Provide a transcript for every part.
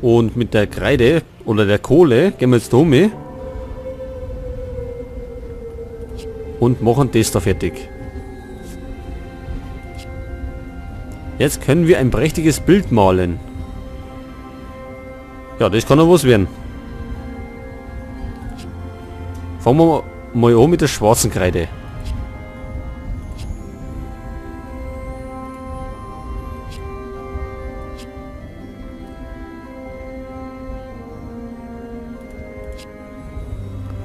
Und mit der Kreide oder der Kohle gehen wir jetzt da um und machen das da fertig. Jetzt können wir ein prächtiges Bild malen. Ja, das kann doch was werden. Fangen wir mal an mit der schwarzen Kreide.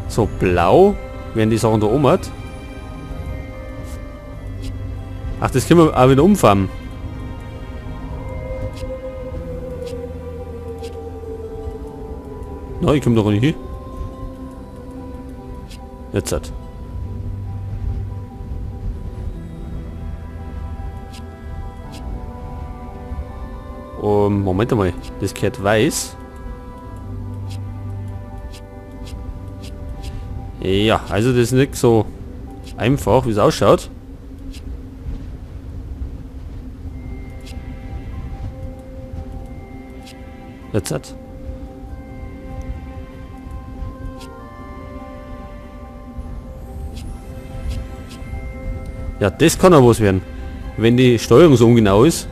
So, blau werden die Sachen da oben hat. Ach, das können wir auch wieder umfarben. Na, ich komme doch nicht hin. Jetzt hat. Moment einmal. Das gehört weiß. Ja, also das ist nicht so einfach, wie es ausschaut. Jetzt hat. Ja, das kann auch was werden. Wenn die Steuerung so ungenau ist.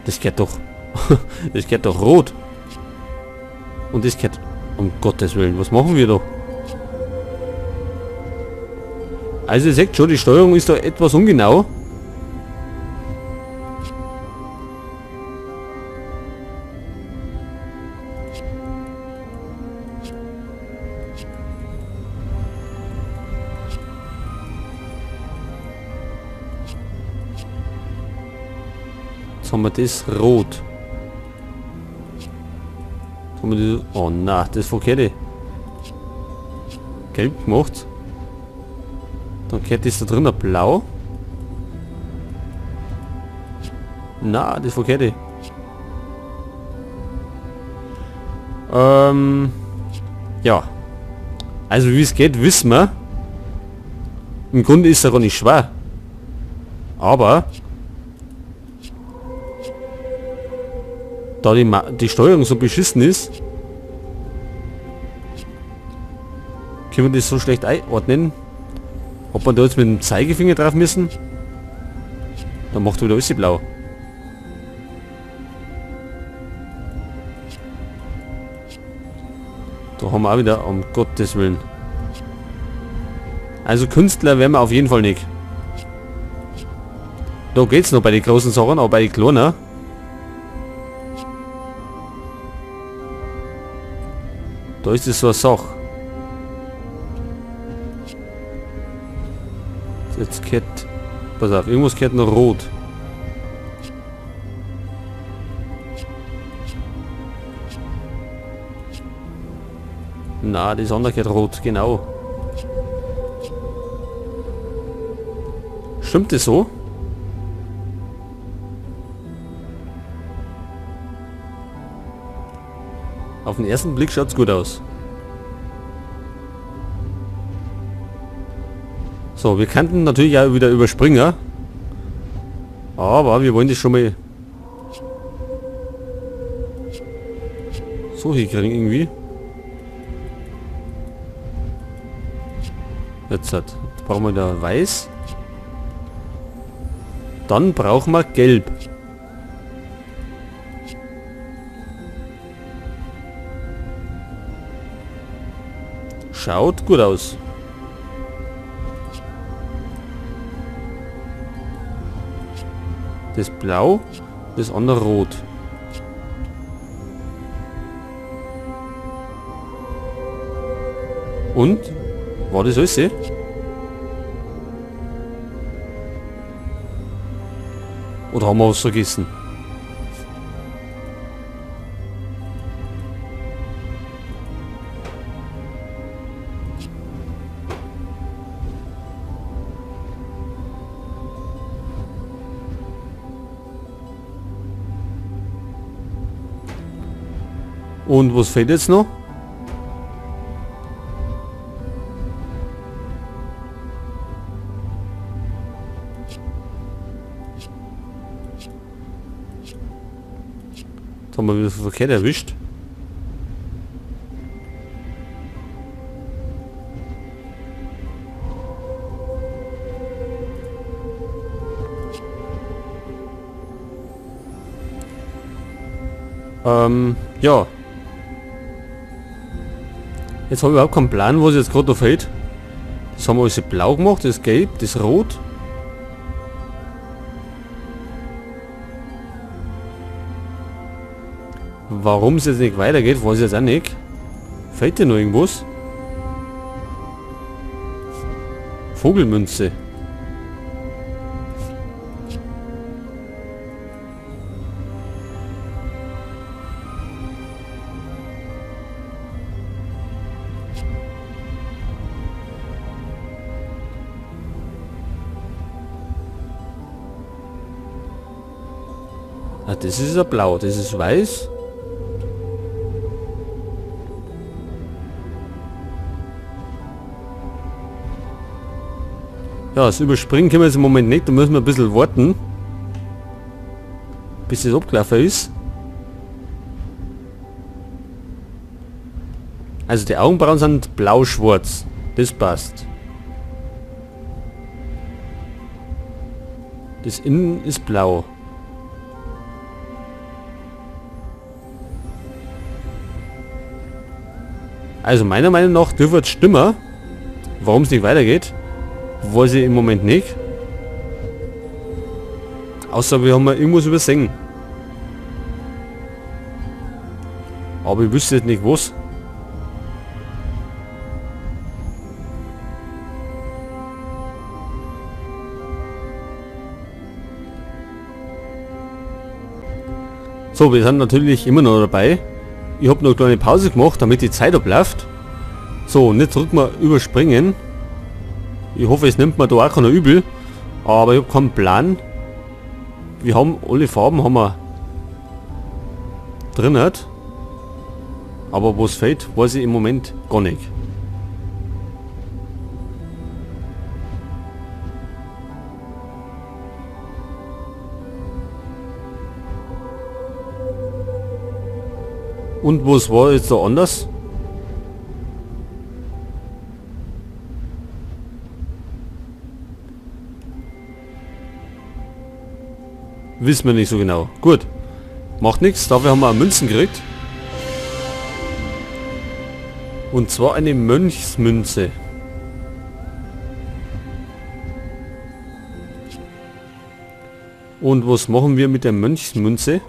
Das gehört doch. Das gehört doch rot. Und das gehört... Um Gottes Willen, was machen wir da? Also ihr seht schon, die Steuerung ist da etwas ungenau. Jetzt haben wir das rot. Jetzt haben wir das, oh na, das ist verkehrt. Gelb gemacht. Dann kehrt das da drin blau. Na, das ist verkehrt. Ja. Also wie es geht, wissen wir. Im Grunde ist es ja gar nicht schwer. Aber da die Steuerung so beschissen ist, können wir das so schlecht einordnen. Ob man da jetzt mit dem Zeigefinger drauf müssen? Dann macht er wieder alles blau. Da haben wir auch wieder, um Gottes Willen. Also Künstler wären wir auf jeden Fall nicht. Da geht's noch bei den großen Sachen, aber bei den kleinen. Da ist es so eine Sache. Jetzt kehrt... Pass auf, irgendwas kehrt noch rot. Na, das andere kehrt rot, genau. Stimmt das so? Auf den ersten Blick schaut's gut aus. So, wir könnten natürlich auch wieder überspringen. Aber wir wollen das schon mal so hinkriegen irgendwie. Jetzt hat. Jetzt brauchen wir da weiß. Dann brauchen wir gelb. Schaut gut aus. Das blau, das andere rot. Und? War das alles? Oder haben wir was vergessen? Und was fehlt jetzt noch? Das haben wir wieder verkehrt erwischt. Ja. Jetzt habe ich überhaupt keinen Plan, was jetzt gerade noch fehlt. Das haben wir alles blau gemacht, das ist gelb, das ist rot. Warum es jetzt nicht weitergeht, weiß ich jetzt auch nicht. Fehlt denn noch irgendwas? Vogelmünze. Ah, das ist ja blau, das ist weiß. Ja, das Überspringen können wir jetzt im Moment nicht, da müssen wir ein bisschen warten, bis das abgelaufen ist. Also die Augenbrauen sind blau-schwarz, das passt. Das Innen ist blau. Also meiner Meinung nach dürfte es stimmen. Warum es nicht weitergeht, weiß ich im Moment nicht. Außer wir haben mal irgendwas übersehen. Aber ich wüsste jetzt nicht was. So, wir sind natürlich immer noch dabei. Ich hab noch eine kleine Pause gemacht, damit die Zeit abläuft. So, und jetzt drücken wir überspringen. Ich hoffe, es nimmt mir da auch keiner übel. Aber ich hab keinen Plan. Wir haben alle Farben haben wir drin. Aber was fehlt, weiß ich im Moment gar nicht. Und was war jetzt da anders? Wissen wir nicht so genau. Gut. Macht nichts. Dafür haben wir auch Münzen gekriegt. Und zwar eine Mönchsmünze. Und was machen wir mit der Mönchsmünze?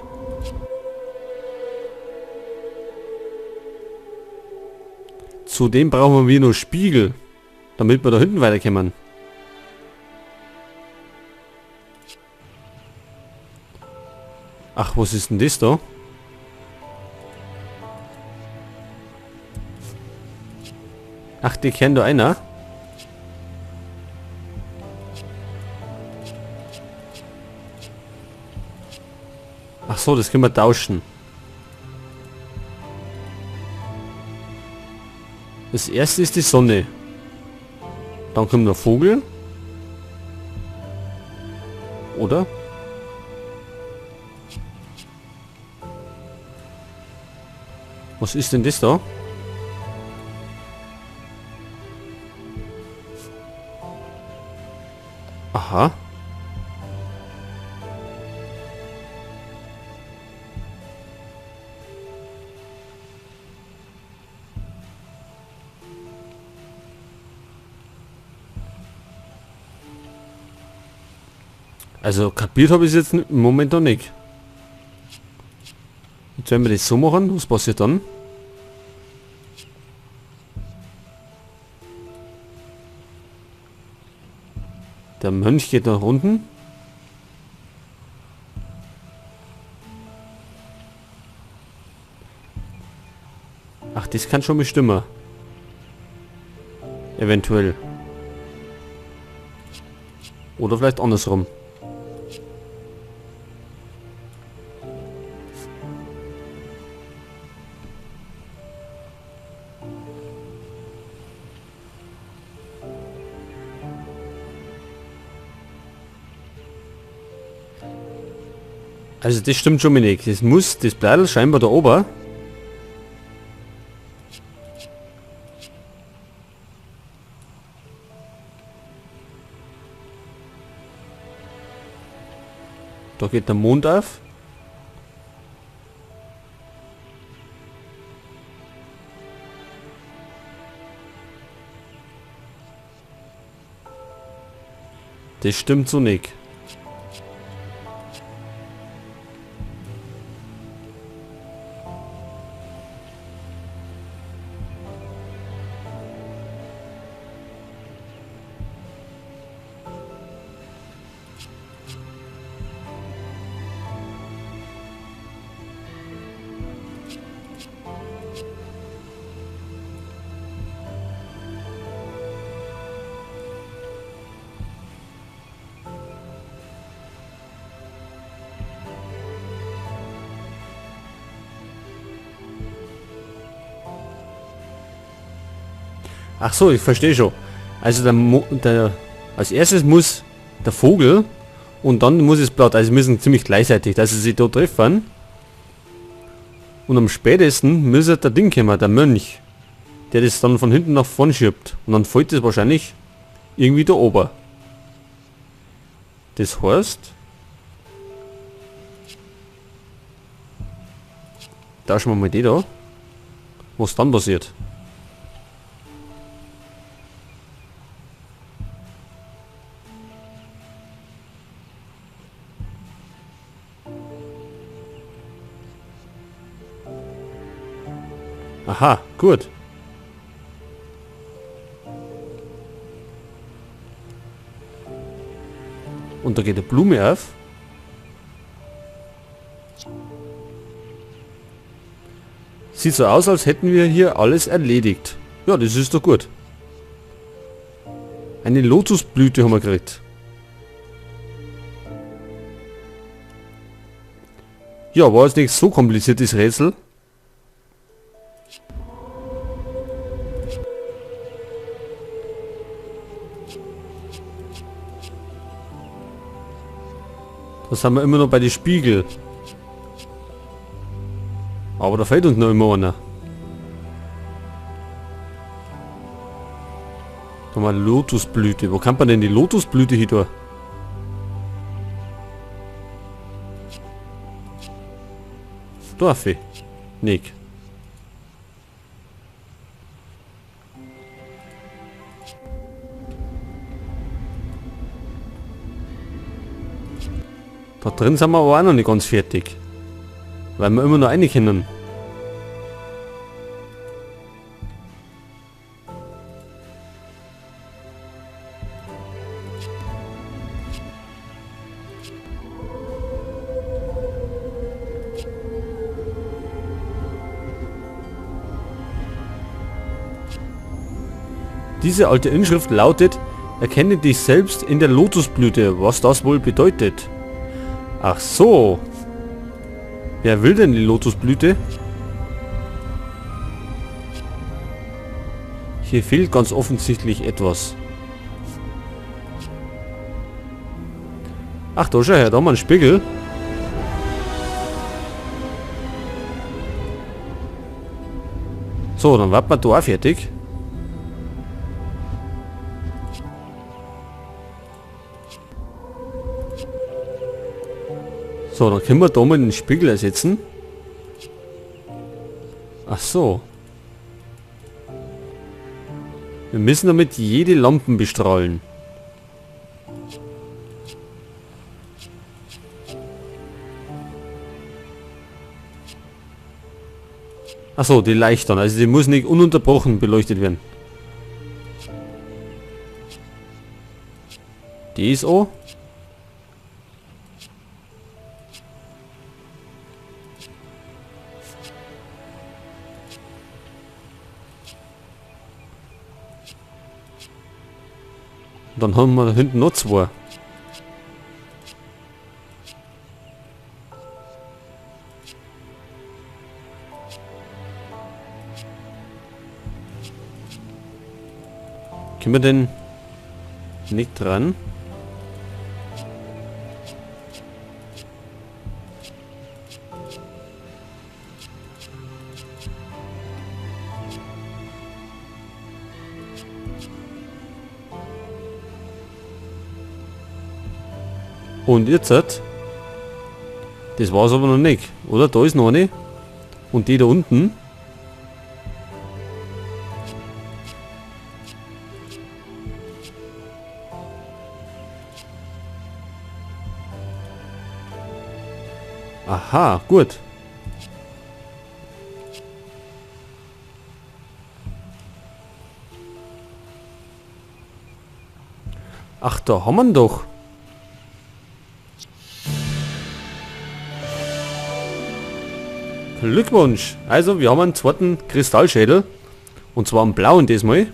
Zudem brauchen wir noch Spiegel, damit wir da hinten weiterkommen. Ach, was ist denn das da? Ach, die kennt da einer. Ach so, das können wir tauschen. Das erste ist die Sonne. Dann kommt der Vogel. Oder? Was ist denn das da? Aha. Also kapiert habe ich es jetzt im Moment noch nicht. Jetzt werden wir das so machen. Was passiert dann? Der Mönch geht nach unten. Ach, das kann schon bestimmen. Eventuell. Oder vielleicht andersrum. Also das stimmt schon mal nicht. Das muss, das Bladel scheinbar da oben. Da geht der Mond auf. Das stimmt so nicht. Ach so, ich verstehe schon. Also als erstes muss der Vogel und dann muss das Blatt. Also müssen ziemlich gleichzeitig, dass sie sich da treffen. Und am spätesten müsste der Ding kommen, der Mönch, der das dann von hinten nach vorn schiebt. Und dann fällt das wahrscheinlich irgendwie da oben. Das heißt, tauschen wir mal die da. Was dann passiert? Aha, gut. Und da geht eine Blume auf. Sieht so aus, als hätten wir hier alles erledigt. Ja, das ist doch gut. Eine Lotusblüte haben wir gekriegt. Ja, war jetzt nicht so kompliziert, das Rätsel. Das haben wir immer noch bei den Spiegel. Aber da fehlt uns noch immer einer. Da haben wir Lotusblüte. Wo kann man denn die Lotusblüte hin tun? Darf ich? Nicht. Da drin sind wir aber auch noch nicht ganz fertig. Weil wir immer noch rein können. Diese alte Inschrift lautet: Erkenne dich selbst in der Lotusblüte, was das wohl bedeutet. Ach so. Wer will denn die Lotusblüte? Hier fehlt ganz offensichtlich etwas. Ach, da schau her, da haben wir einen Spiegel. So, dann warten wir da auch fertig. So, dann können wir da mal den Spiegel ersetzen. Ach so. Wir müssen damit jede Lampen bestrahlen. Ach so, die Leichtern. Also die muss nicht ununterbrochen beleuchtet werden. Die ist auch. Dann haben wir da hinten noch zwei. Können wir denn nicht dran? Und jetzt, das war's aber noch nicht, oder? Da ist noch eine. Und die da unten. Aha, gut. Ach, da haben wir ihn doch. Glückwunsch! Also, wir haben einen zweiten Kristallschädel. Und zwar einen blauen diesmal.